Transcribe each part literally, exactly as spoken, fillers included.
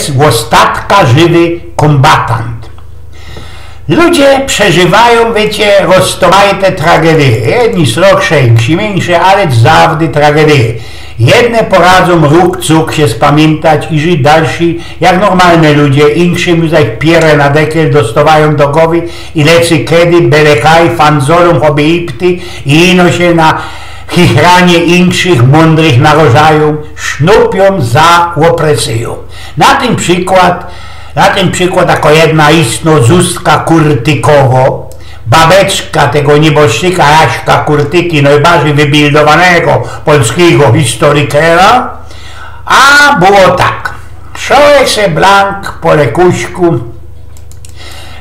ôstatka żywy kōmbatant. Ludzie przeżywajōm, wiycie, roztōmajte tragedyje. Jedni srogsze, inksi miyńsze, ale zawdy tragedyje. Jedne poradzōm ruk cuk sie spamiyntać i żyć dalszy jak normalne ludzie, inkszym zaś piere na dekiel dostowajōm do gowy i lecy kedy, bele kaj, fanzolōm choby ipty i ino sie na chichranie inkszych mōndrych narożajōm, sznupiōm za ôpresyjōm. Na tyn przikłod, na tyn przikłod jako jedna istno Zuzka Kurtykowo, babeczka tego nieboszczyka Jaśka Kurtyki, nojbardzij wybildowanego polskigo historikera, a było tak. Szołek se blank po lekuśku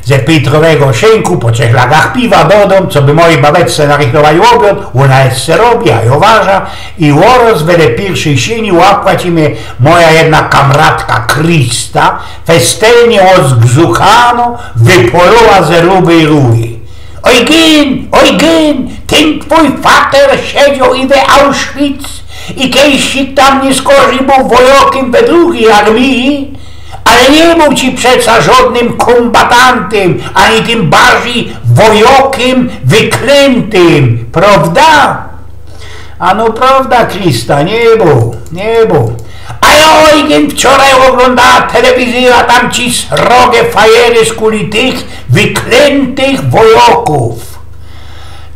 ze piytrowego szynku, po trzech lagach piwa do dōm, coby mojij babeczce narychtować ôbiod, ôna jeszcze robi, a jo waża, i ôroz wele piyrwszy sini łapła ci mie moja jedna kamratka Krista, festelnie ôzgzuchano, wypoloła ze rubyj rury. Eugen, Eugen, tyn twōj fater siedzioł i we Auschwitz i kejsik tam niyskorzij bōł wojokym we drugij armii, ale niy bōł ci przeca żodnym kōmbatantym, ani tym bardzij wojokym wyklyntym, prowda? Ano prowda, Krista, niy bōł, niy bōł. A jo, Eugen, wczoraj ôglōndała telewizyjō, a tam ci srogie fajery skuli tych wyklyntych wojokōw.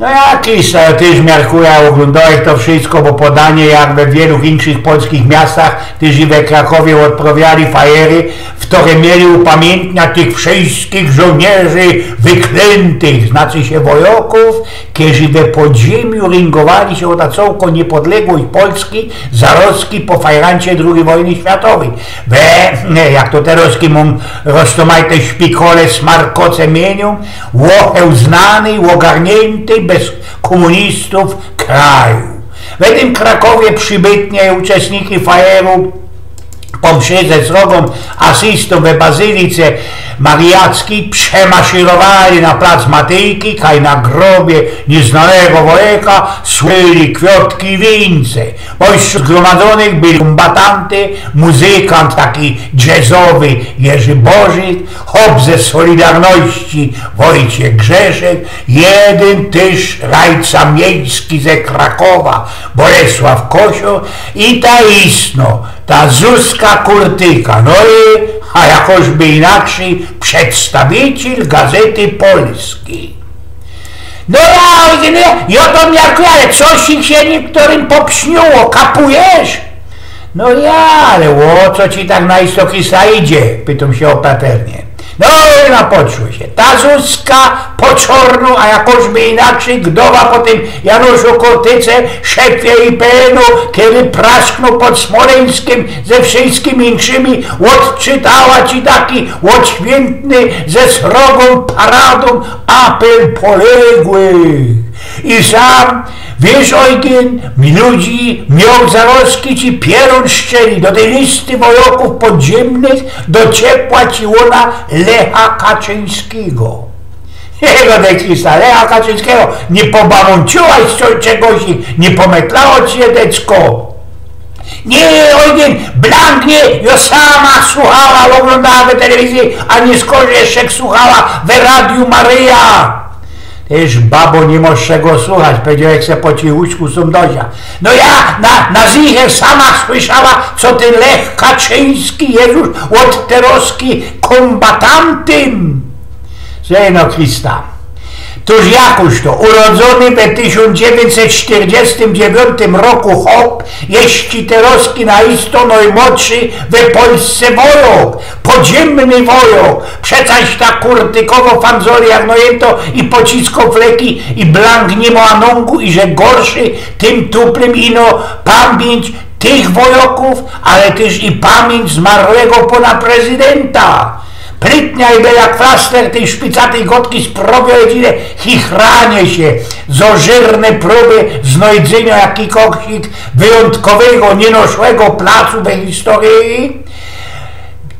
No jak, Krista, jo tyż miarkujã, ôglōndałech to wszysko, bo podanie, jak we wielu inkszych polskich miastach, tyż i we Krakowie ôdprŏwiali fajery, w chtyrech mieli upamiyntniać tych wszyskich żołnierzi wyklyntych, znaczy sie wojokōw, kerzy we podziymniu ryngowali sie ô ta cołkõ niypodległość Polski, zarozki po fajrancie drugij wojny światowyj. We, niy, jak to terŏzki mōm roztōmajte szpikole, smarkoce miyniōm, łocheł znanyj, ôgarniyntej bez kōmunistōw kraju. We tym Krakowie przibytnie uczestniki fajeru po mszy ze srogōm asystōm we bazylice mariackyj przemaszyrowali na plac Matyjki, kaj na grobie niyznanego wojeka słyli kwiŏtki i wiyńce. Pośrōd zgrōmadzōnych byli kōmbatanty, muzyka, taki jazzowy Jerzi Bożyk, chop ze Solidarności Wojciech Grzeszek, jedyn tyż rajca miejski ze Krakowa Bolesław Kosior i ta istno, ta Zuzka Kurtyka, no i, a jakożby inakszyj, przedstawiciel Gazety Polskij. No ja, jo to miarkujã, ale coś ich sie niyktōrym popsniło, kapujesz? No ja, ale ô co ci tak na isto, Krista, idzie? Pytōm sie ôpaternie. No i na poczło sie. Ta Zuzka po czŏrnu, a jakożby inakszyj, gdowa po tym Januszu Kurtyce, szefie I P N-u, kery prasknōł pod Smolyńskim ze wszyskimi inkszymi, ôdczytała ci taki ôdświętny ze srogōm paradōm apel poległych. I sam, wiysz, Eugen, mi ludzi mioł, zarozki ci piyrōn strzeli do tyj listy wojokōw podziymnych, do ciepła ci ôna Lecha Kaczyńskigo. Jego, Krista, Lecha Kaczyńskigo, niy pobamōntowałaś czegoś, niy pometlała ci sie, deczko? Niy, Eugen, blank niy, jo sama słuchała, ôglōndała we telewizyji, a niyskorzij jeszcze słuchała we Radiu Maryja. Tyż, babo, niy mosz czego słuchać, powiedzioł, jak se po cichuśku sōm dozia. No ja na, na zicher sama słyszała, co tyn Lech Kaczyński je już ôd terŏzki kōmbatantym. Sej no, Krista. Tōż jakoś to, urodzōny we tysiōnc dziewiyńćset sztyrdziestym dziewiōntym roku chop, jeszcze terŏzki na isto nojmłodszy we Polsce wojok, podziymny wojok, przecaś ta Kurtykowo fanzoli jak nojymto i pociskŏ fleki i blank niy mŏ nōngu i że gorszy tym tuplym ino pamiyńć tych wojokōw, ale tyż i pamiyńć zmarłego pōna prezydenta. Plytnia i bela flaster tyj szpicatyj gŏdki sprŏwiŏ jedino chichranie sie z ôżyrne prōby znojdzynio jakigoś wyjōntkowego, niynoszłego placu we historyji.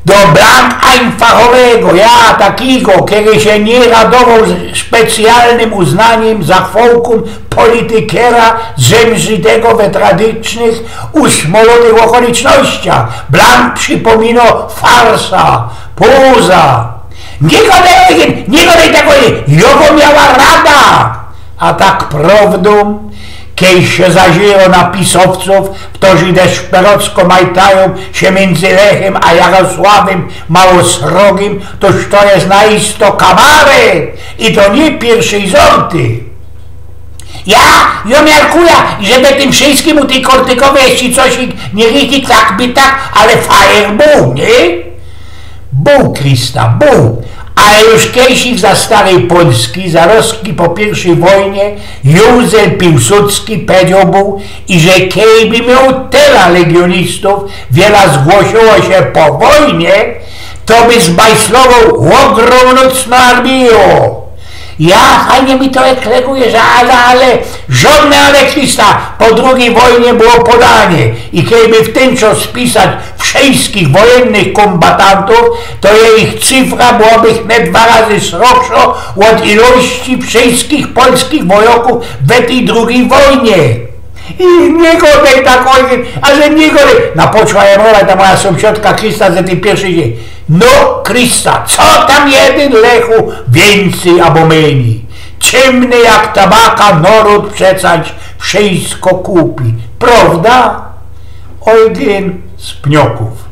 Do blank einfachowego, ja takigo, kery sie niy radowoł specjalnym uznaniym zachwołkōm politykera zemrzitego we tragicznych, usmolotych ôkolicznościach. Blank przipōmino farsa, pōza. Nigo tego, nigo tego, jogo miała rada. A tak prowdōm, kej sie zaziryło na pisowcōw, ktorzy deszperocko majtajōm sie miyndzy Lechym a Jarosławym Małosrogim, toż to je naisto kabaret i to niy piyrszy zorty. Ja, jo miarkuja, że we tym wszystkim u tyj Kortykowej jeszcze coś niy richtig tak by tak, ale fajer bōł, niy? Bōł, Krista, bōł. Ale już kejsik za starej Polski, zarozki po piyrwszyj wojnie, Józef Piłsudski pedzioł bōł, i że kejby mioł tela legiōnistōw, wiela zgłosiyło sie po wojnie, to by zbajslowoł ôgrōmnōcno armiyjo. Ja, fajnie mi to ekleguje, że ale, ale, żodne ale, Krista, po drugij wojnie było podanie. I kejby w tyn czas spisać wszyjskich wojennych kōmbatantōw, to je ich cyfra byłaby net dwa razy srogszo ôd ilości wszyjskich polskich wojokōw we tyj drugij wojnie. I niy godej tak, ojciec, a że niy godej. Na poczła je moja, ta moja sōmsiadka Krista ze tyj piyrwszyj dzień. No, Krista, co tam jedyn, Lechu, wiyncyj abo myni? Ciymny jak tabaka, nōrōd przecać wszyjsko kupi. Prowda? Ojgyn z Pniokōw.